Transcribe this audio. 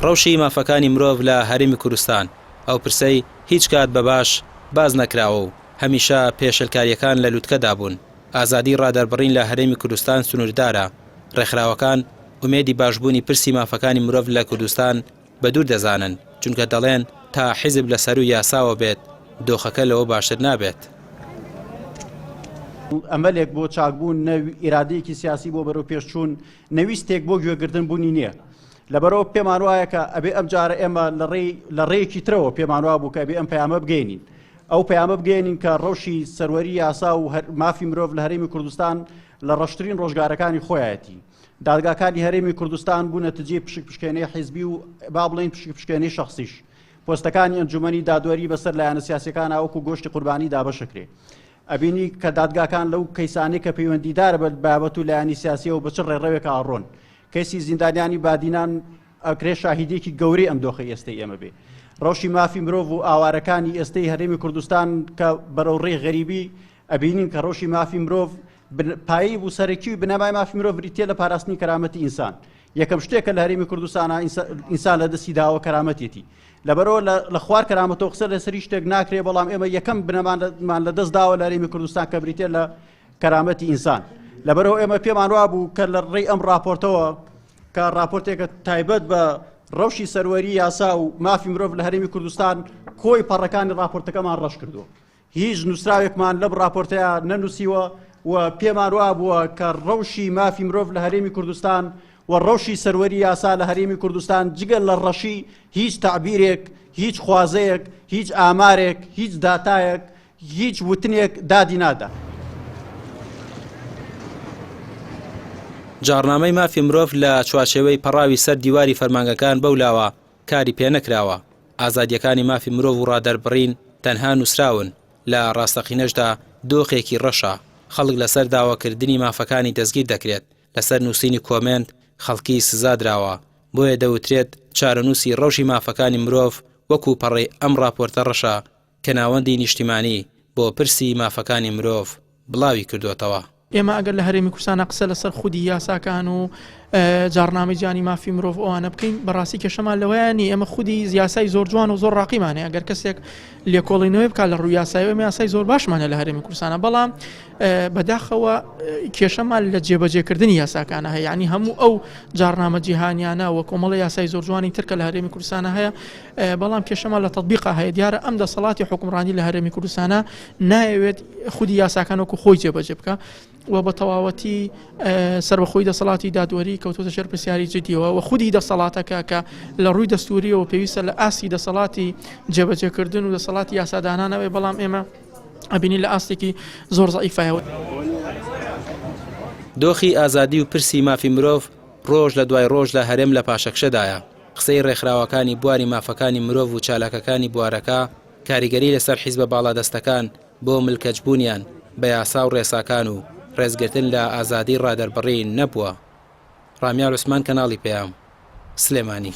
ڕەوشی مافەکانی مرۆڤ لە هەرێمی کوردستان، ئەو پرسەی هیچ کات بە باش باس نەکراوە و هەمیشە پێشێلکارییەکان لە لوتکەدا بوون. ئازادیی ڕادەربڕین لە هەرێمی کوردستان سنووردارە، ڕێکخراوەکان ئومێدی باشبوونی پرسی مافەکانی مرۆڤ لە کوردستان بە دوور دەزانن، چونکە دەڵێن تا حیزب لە سەروو یاساوە بێت، دۆخەکە لەوە باشتر نابێت. ئەمەلێک بۆ چاکبوون، نە ئیرادەیەکی سیاسی بۆ بەرەوپێشچوون، نە ویستێک بۆ گوێگرتن بوونی نییە. لەبەرئەوە پێمان وایە کە ئەبێ ئەم جارە ئێمە لە ڕێی لە ڕێیەکی ترەوە پێمان وابوو کە ئەبێ ئەم پەیامە بگەیەنین. ئەو پەیامە بگەیەنین کە ڕەوشی سەروەری یاسا و مافی مرۆڤ لە هەرێمی کوردستان لە ڕەشترین ڕۆژگارەکانی خۆیەتی. دادگاکانی هەرێمی کوردستان بوونەتە جێی پشک پشکێنەی حیزبی و با بڵێین پشک پشکێنەی شەخسیش. پۆستەکانی ئەنجومەنی دادوەری بەسەر لایەنە سیاسیەکانا وەکو گۆشتی قوربانی دابەشەکرێ. ئەبینی کە دادگاکان لەو کەیسانەی کە پەیوەندیدارە بە بابەت و لایەنی سیاسیەوە بە چ ڕێڕەوێکا ئەڕۆن. کەیسی زیندانیانی بادینان ئەکرێ شاهیدێکی گەورەی ئەم دۆخەی ئێستەی ئێمە بێ. ڕەوشی مافی مرۆڤ و ئاوارەکانی ئێستەی هەرێمی کوردستان کە بەرەو ڕێی غەریبی ئەبینین کە ڕەوشی مافی مرۆڤ پایەی و سەرەکی و بنەمای مافی مرۆڤ بریتیە لە پاراستنی کەرامەتی ئینسان. یەکەم شتێک کە لە هەرێمی کوردستانا ئینسان لە دەستی داوە کەرامەتێتی. لەبەرئەوە لە خوار کەرامەتەوە قسە لەسەر هیچ شتێک ناکرێ، بەڵام ئێمە یەکەم بنەمامان لە دەست داوە لە هەرێمی کوردستان کە بریتیە لە کەرامەتی ئینسان. لەبەرئەوە ئێمە پێمان وابوو کە لە ڕێی ئەم ڕاپۆرتەوە کە ڕاپۆرتێکە تایبەت بە ڕەوشی سەروەری یاسا و مافی مرۆڤ لە هەرێمی کوردستان کۆی پەڕەکانی ڕاپۆرتەکەمان ڕەش کردووە. هیچ نووسراوێکمان لەم ڕاپۆرتەیا نەنووسیوە و پێمان وابووە کە ڕەوشی مافی مرۆڤ لە هەرێمی کوردستان و ڕەوشی سەروەری یاسا لە هەرێمی کوردستان جگە لە ڕەشی هیچ تەعبیرێک، هیچ خوازەیەک، هیچ ئامارێک، هیچ داتایەک، هیچ وتنێک دادی نادا. جاڕنامەی مافی مرۆڤ لە چوارچێوەی پەڕاوی سەر دیواری فەرمانگەکان بەولاوە کاری پێنەکراوە، ئازادییەکانی مافی مرۆڤ و ڕادەربڕین تەنها نووسراون، لە ڕاستەقینەشدا دۆخێکی ڕەشە، خەڵک لەسەر داواکردنی مافەکانی دەستگیر دەکرێت، لەسەر نووسینی کۆمێنت خەڵکی سزا دراوە، بۆیە دەوترێت چارەنووسی ڕەوشی مافەکانی مرۆڤ وەکو پەڕەی ئەم ڕاپۆرتە ڕەشە کە ناوەندی نیشتیمانی بۆ پرسی مافەکانی مرۆڤ بڵاوی کردۆتەوە. ئێمە ئەگەر لە هەرێمی کوردستانا قسە لەسەر خودی یاساکان و جاڕنامەی جیهانی مافی مرۆڤ ئەوانە بکەین بەڕاستی کێشەمان لەوەیان نیە ئێمە خودی یاسای زۆر جوان و زۆر ڕاقیمان هەیە ئەگەر کەسێک لێکۆڵینەوەی بکات لە ڕووی یاسایی ئێمە یاسای زۆر باشمان هەیە لە هەرێمی کوردستانا بەڵام بەداخەوە کێشەمان لە جێبەجێکردنی یاساکانە هەیە یعنی هەموو ئەو جاڕنامە جیهانیانە و کۆمەڵە یاسای زۆر جوانی تر کە لە هەرێمی کوردستانە هەیە بەڵام کێشەمان لە تەتبیقا هەیە دیارە ئەم دەسەڵاتی حکومڕانی لە هەرێمی کوردستانە نایەوێت خودی یاساکان وەکو خۆی جێبەجێ بکە و بە تەواوەتی سربەخۆی دەسەڵاتی دادوەری کەوتۆتە ژێر پرسیاری جدیەوە و خودی دەسەڵاتەکە کە لە ڕووی دەستوریەوە پێویستە لە ئاستی دەسەڵاتی جێبەجێکردن و دەسەڵاتی یاسادانانەوەی بەڵام ئێمە ئەبینی لە ئاستێکی زۆر زەعیفایەوە. دۆخی ئازادی و پرسی مافی مرۆڤ ڕۆژ لە دوای ڕۆژ لە هەرێم لە پاشەکشەدایە، قسەی ڕێکخراوەکانی بواری مافەکانی مرۆڤ و چالاکەکانی بوارەکە کاریگەری لەسەر حیزبە باڵادەستەکان بۆ ملکەچبوونیان بە یاسا و ڕێساکان و ڕێزگرتن لە ئازادیی ڕادەربڕین نەبووە. ڕامیار عوسمان کەناڵی پەیام، سلێمانی.